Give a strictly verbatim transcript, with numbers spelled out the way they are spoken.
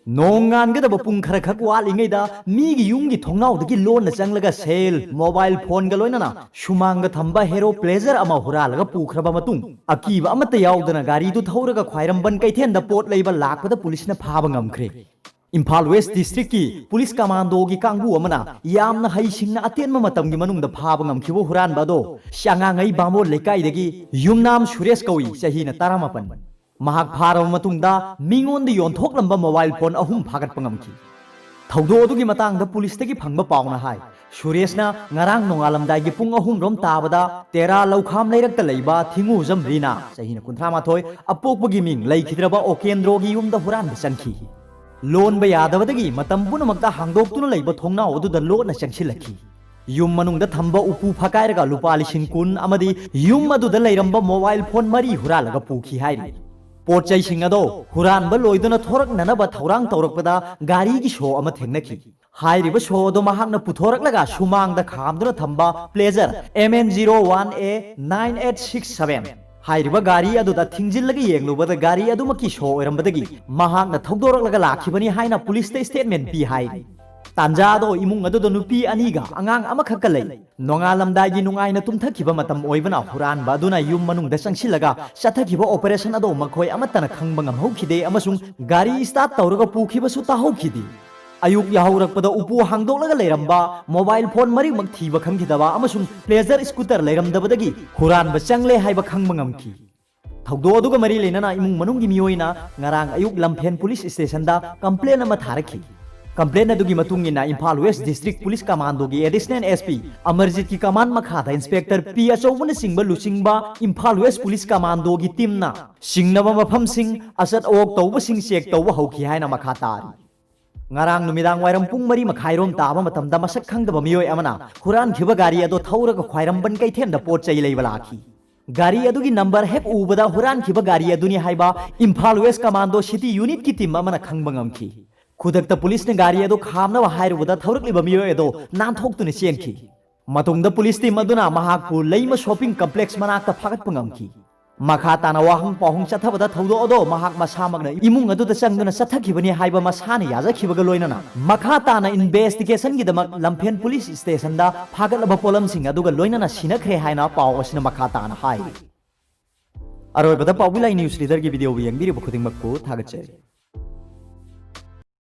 ꯅꯣꯡꯉꯥꯟꯒꯗꯕ ꯄꯨꯡ ꯈꯔ ꯈꯛ ꯋꯥꯠꯂꯤꯉꯩꯗ ꯃꯤꯒꯤ ꯌꯨꯝꯒꯤ ꯊꯣꯡꯅꯥꯎꯗꯒꯤ ꯂꯣꯟꯅ ꯆꯪꯂꯒ ꯁꯦꯜ, ꯃꯣꯕꯥꯏꯜ ꯐꯣꯟꯒ ꯂꯣꯏꯅꯅ ꯁꯨꯃꯥꯡꯗ ꯊꯝꯕ ꯍꯦꯔꯣ ꯄ꯭ꯂꯦꯖꯔ ꯑꯃ ꯍꯨꯔꯥꯜꯂꯒ ꯄꯨꯈ꯭ꯔꯕ ꯃꯇꯨꯡ, ꯑꯀꯤꯕ ꯑꯃꯠꯇ ꯌꯥꯎꯗꯅ ꯒꯥꯔꯤꯗꯨ ꯊꯧꯔꯒ ꯈ꯭ꯋꯥꯏꯔꯝꯕꯟ ꯀꯩꯊꯦꯜꯗ ꯄꯣꯠ ꯂꯩꯕ ꯂꯥꯛꯄꯗ ꯄꯨꯂꯤꯁꯅ ꯐꯥꯕ ꯉꯝꯈ꯭ꯔꯦ꯫ ꯏꯝꯐꯥꯜ ꯋꯦꯁ ꯗꯤꯁꯇ꯭ꯔꯤꯛꯀꯤ ꯄꯨꯂꯤꯁ ꯀꯃꯥꯟꯗꯣꯒꯤ ꯀꯥꯡꯕꯨ ꯑꯃꯅ ꯌꯥꯝꯅ ꯍꯩꯁꯤꯡꯅ ꯑꯇꯦꯟꯕ ꯃꯇꯝꯒꯤ ꯃꯅꯨꯡꯗ ꯐꯥꯕ ꯉꯝꯈꯤꯕ ꯍꯨꯔꯥꯟꯕ ꯑꯗꯣ ꯆꯉꯥꯡꯉꯩ ꯕꯥꯃꯣꯟ ꯂꯩꯀꯥꯏꯗꯒꯤ ꯌꯨꯝꯅꯥꯝ ꯁꯨꯔꯦꯁ ꯀꯧꯏ, ꯆꯍꯤꯅ ꯇꯔꯥꯃꯥꯄꯟ꯫ ꯃꯍꯥꯛ ꯐꯥꯔꯕ ꯃꯇꯨꯡꯗ ꯃꯤꯉꯣꯟꯗ ꯌꯣꯟꯊꯣꯛꯂꯝꯕ ꯃꯣꯕꯥꯏꯜ ꯐꯣꯟ ꯑꯍꯨꯝ ꯐꯥꯒꯠꯄ ꯉꯝꯈꯤ꯫ ꯊꯧꯗꯣꯛ ꯑꯗꯨꯒꯤ ꯃꯇꯥꯡꯗ ꯄꯨꯂꯤꯁꯇꯒꯤ ꯐꯪꯕ ꯄꯥꯎꯅ ꯍꯥꯏ, ꯁꯨꯔꯦꯁꯅ ꯉꯔꯥꯡ ꯅꯣꯡꯉꯥꯂꯝꯗꯥꯏꯒꯤ ꯄꯨꯡ ꯑꯍꯨꯝ ꯔꯣꯝ ꯇꯥꯕꯗ ꯇꯦꯔꯥ ꯂꯧꯈꯥꯝ ꯂꯩꯔꯛꯇ ꯂꯩꯕ ꯊꯤꯉꯨꯖꯝ ꯔꯤꯅꯥ, ꯆꯍꯤꯅ ꯀꯨꯟꯊ꯭ꯔꯥ ꯃꯥꯊꯣꯏ, ꯑꯄꯣꯛꯄꯒꯤ ꯃꯤꯡ ꯂꯩꯈꯤꯗ꯭ꯔꯕ ꯑꯣꯀꯦꯟꯗ꯭ꯔꯣꯒꯤ ꯌꯨꯝꯗ ꯍꯨꯔꯥꯟꯕ ꯆꯪꯈꯤ꯫ ꯂꯣꯟꯕ ꯌꯥꯗꯕꯗꯒꯤ ꯃꯇꯝ ꯄꯨꯝꯅꯃꯛꯇ ꯍꯥꯡꯗꯣꯛꯇꯨꯅ ꯂꯩꯕ ꯊꯣꯡꯅꯥꯎ ꯑꯗꯨꯗ ꯂꯣꯠꯅ ꯆꯪꯁꯤꯜꯂꯛꯈꯤ꯫ ꯌꯨꯝ ꯃꯅꯨꯡꯗ ꯊꯝꯕ ꯎꯄꯨ ꯐꯥꯀꯥꯏꯔꯒ ꯂꯨꯄꯥ ꯂꯤꯁꯤꯡ ꯀꯨꯟ ꯑꯃꯗꯤ ꯌꯨꯝ ꯑꯗꯨꯗ ꯂꯩꯔꯝꯕ ꯃꯣꯕꯥꯏꯜ ꯐꯣꯟ ꯃꯔꯤ ꯍꯨꯔꯥꯜꯂꯒ ꯄꯨꯈꯤ ꯍꯥꯏꯔꯤ꯫ ꯄꯣꯠ ꯆꯩꯁꯤꯡ ꯑꯗꯣ ꯍꯨꯔꯥꯟꯕ ꯂꯣꯏꯗꯨꯅ ꯊꯣꯔꯛꯅꯅꯕ ꯊꯧꯔꯥꯡ ꯇꯧꯔꯛꯄꯗ ꯒꯥꯔꯤꯒꯤ ꯁꯣ ꯑꯃ ꯊꯦꯡꯅꯈꯤ꯫ ꯍꯥꯏꯔꯤꯕ ꯁꯣ ꯑꯗꯣ ꯃꯍꯥꯛꯅ ꯄꯨꯊꯣꯔꯛꯂꯒ ꯁꯨꯃꯥꯡꯗ ꯈꯥꯝꯗꯨꯅ ꯊꯝꯕ pleasure M N zero one A nine eight six seven ꯍꯥꯏꯔꯤꯕ ꯒꯥꯔꯤ ꯑꯗꯨꯗ ꯊꯤꯡꯖꯤꯜꯂꯒ ꯌꯦꯡꯂꯨꯕꯗ ꯒꯥꯔꯤ ꯑꯗꯨꯃꯛꯀꯤ ꯁꯣ ꯑꯣꯏꯔꯝꯕꯗꯒꯤ ꯃꯍꯥꯛꯅ ꯊꯧꯗꯣꯔꯛꯂꯒ ꯂꯥꯛꯈꯤꯕꯅꯤ ꯍꯥꯏꯅ ꯄꯨꯂꯤꯁꯇ ꯁ꯭ꯇꯦꯠꯃꯦꯟ ꯄꯤ ꯍꯥꯏꯔꯤ꯫ ꯇꯥꯟꯖꯥ ꯑꯗꯣ ꯏꯃꯨꯡ ꯑꯗꯨꯗ ꯅꯨꯄꯤ ꯑꯅꯤꯒ ꯑꯉꯥꯡ ꯑꯃꯈꯛꯀ ꯂꯩ꯫ ꯅꯣꯡꯉꯥꯜꯂꯝꯗꯥꯏꯒꯤ ꯅꯨꯡꯉꯥꯏꯅ ꯇꯨꯝꯊꯈꯤꯕ ꯃꯇꯝ ꯑꯣꯏꯕꯅ ꯍꯨꯔꯥꯟꯕ ꯑꯗꯨꯅ ꯌꯨꯝ ꯃꯅꯨꯡꯗ ꯆꯪꯁꯤꯜꯂꯒ ꯆꯠꯊꯈꯤꯕ ꯑꯣꯄꯔꯦꯁꯟ ꯑꯗꯣ ꯃꯈꯣꯏ ꯑꯃꯠꯇꯅ ꯈꯪꯕ ꯉꯝꯍꯧꯈꯤꯗꯦ ꯑꯃꯁꯨꯡ ꯒꯥꯔꯤ ꯁ꯭ꯇꯥꯔꯠ ꯇꯧꯔꯒ ꯄꯨꯈꯤꯕꯁꯨ ꯇꯥꯍꯧꯈꯤꯗꯦ꯫ ꯑꯌꯨꯛ ꯌꯥꯍꯧꯔꯛꯄꯗ ꯎꯄꯨ ꯍꯥꯡꯗꯣꯛꯂꯒ ꯂꯩꯔꯝꯕ ꯃꯣꯕꯥꯏꯜ ꯐꯣꯟ ꯃꯔꯤꯃꯛ ꯊꯤꯕ ꯈꯪꯈꯤꯗꯕ ꯑꯃꯁꯨꯡ ꯄ꯭ꯂꯦꯖꯔ ꯁ꯭ꯀꯨꯇꯔ ꯂꯩꯔꯝꯗꯕꯗꯒꯤ ꯍꯨꯔꯥꯟꯕ ꯆꯪꯂꯦ ꯍꯥꯏꯕ ꯈꯪꯕ ꯉꯝꯈꯤ꯫ ꯊꯧꯗꯣꯛ ꯑꯗꯨꯒ ꯃꯔꯤ ꯂꯩꯅꯅ ꯏꯃꯨꯡ ꯃꯅꯨꯡꯒꯤ ꯃꯤꯑꯣꯏꯅ ꯉꯔꯥꯡ ꯑꯌꯨꯛ ꯂꯝꯐꯦꯟ ꯄꯨꯂꯤꯁ ꯁ꯭ꯇꯦꯁꯟꯗ ꯀꯝꯄ꯭ꯂꯦꯟ ꯑꯃ ꯊꯥꯔꯛꯈꯤ꯫ ꯀꯝꯄ꯭ꯂꯦꯟ ꯑꯗꯨꯒꯤ ꯃꯇꯨꯡ ꯏꯟꯅ ꯏꯝꯐꯥꯜ ꯋꯦꯁ ꯗꯤꯁꯇ꯭ꯔꯤꯛ ꯄꯨꯂꯤꯁ ꯀꯃꯥꯟꯗꯣꯒꯤ ꯑꯦꯗꯤꯁꯅꯦꯜ S P ꯑꯃꯔꯖꯤꯠꯀꯤ ꯀꯃꯥꯟ ꯃꯈꯥꯗ ꯏꯟꯁꯄꯦꯛꯇꯔ ꯄꯤ ꯑꯆꯧꯕꯅꯆꯤꯡꯕ ꯂꯨꯆꯤꯡꯕ ꯏꯝꯐꯥꯜ ꯋꯦꯁ ꯄꯨꯂꯤꯁ ꯀꯃꯥꯟꯗꯣꯒꯤ ꯇꯤꯝꯅ ꯁꯤꯡꯅꯕ ꯃꯐꯝꯁꯤꯡ, ꯑꯆꯠ ꯑꯋꯣꯛ ꯇꯧꯕꯁꯤꯡ ꯆꯦꯛ ꯇꯧꯕ ꯍꯧꯈꯤ ꯍꯥꯏꯅ ꯃꯈꯥ ꯇꯥꯔꯤ꯫ ꯉꯔꯥꯡ ꯅꯨꯃꯤꯗꯥꯡ ꯋꯥꯏꯔꯝ ꯄꯨꯡ ꯃꯔꯤ ꯃꯈꯥꯏꯔꯣꯝ ꯇꯥꯕ ꯃꯇꯝꯗ ꯃꯁꯛ ꯈꯪꯗꯕ ꯃꯤꯑꯣꯏ ꯑꯃꯅ ꯍꯨꯔꯥꯟꯈꯤꯕ ꯒꯥꯔꯤ ꯑꯗꯣ ꯊꯧꯔꯒ ꯈ꯭ꯋꯥꯏꯔꯝꯕꯟ ꯀꯩꯊꯦꯜꯗ ꯄꯣꯠ ꯆꯩ ꯂꯩꯕ ꯂꯥꯛꯈꯤ꯫ ꯒꯥꯔꯤ ꯑꯗꯨꯒꯤ ꯅꯝꯕꯔ ꯍꯦꯛ ꯎꯕꯗ ꯍꯨꯔꯥꯟꯈꯤꯕ ꯒꯥꯔꯤ ꯑꯗꯨꯅꯤ ꯍꯥꯏꯕ ꯏꯝꯐꯥꯜ ꯋꯦꯁ ꯀꯃꯥꯟꯗꯣ ꯁꯤꯇꯤ ꯌꯨꯅꯤꯠꯀꯤ ꯇꯤꯝ ꯑꯃꯅ ꯈꯪꯕ ꯉꯝꯈꯤ꯫ ꯈꯨꯗꯛꯇ ꯄꯨꯂꯤꯁꯅ ꯒꯥꯔꯤ ꯑꯗꯨ ꯈꯥꯝꯅꯕ ꯍꯥꯏꯔꯨꯕꯗ ꯊꯧꯔꯛꯂꯤꯕ ꯃꯤꯑꯣꯏ ꯑꯗꯨ ꯅꯥꯟꯊꯣꯛꯇꯨꯅ ꯆꯦꯟꯈꯤ꯫ ꯃꯇꯨꯡꯗ ꯄꯨꯂꯤꯁ ꯇꯤꯝ ꯑꯗꯨꯅ ꯃꯍꯥꯛꯄꯨ ꯂꯩꯃ ꯁꯣꯄꯤꯡ ꯀꯝꯄ꯭ꯂꯦꯛꯁ ꯃꯅꯥꯛꯇ ꯐꯥꯒꯠꯄ ꯉꯝꯈꯤ꯫ ꯃꯈꯥ ꯇꯥꯅ ꯋꯥꯍꯪ ꯄꯥꯎꯍꯪ ꯆꯠꯊꯕꯗ ꯊꯧꯗꯣꯛ ꯑꯗꯣ ꯃꯍꯥꯛ ꯃꯁꯥꯃꯛꯅ ꯏꯃꯨꯡ ꯑꯗꯨꯗ ꯆꯪꯗꯨꯅ ꯆꯠꯊꯈꯤꯕꯅꯤ ꯍꯥꯏꯕ ꯃꯁꯥꯅ ꯌꯥꯖꯈꯤꯕꯒ ꯂꯣꯏꯅꯅ ꯃꯈꯥ ꯇꯥꯅ investigationꯒꯤꯗꯃꯛ ꯂꯝꯐꯦꯟ police stationꯗ ꯐꯥꯒꯠꯂꯕ ꯄꯣꯠꯂꯝꯁꯤꯡ ꯑꯗꯨꯒ ꯂꯣꯏꯅꯅ ꯁꯤꯅꯈ꯭ꯔꯦ ꯍꯥꯏꯅ ꯄꯥꯎ ꯑꯁꯤꯅ ꯃꯈꯥ ꯇꯥꯅ ꯍꯥꯏꯔꯤ꯫ ꯑꯔꯣꯏꯕꯗ ꯄꯥꯎꯕꯤ ꯂꯥꯏ news readerꯒꯤ videoꯕꯨ ꯌꯦꯡꯕꯤꯔꯤꯕ ꯈꯨꯗꯤꯡꯃꯛꯄꯨ ꯊꯥꯒꯠꯆꯔꯤ꯫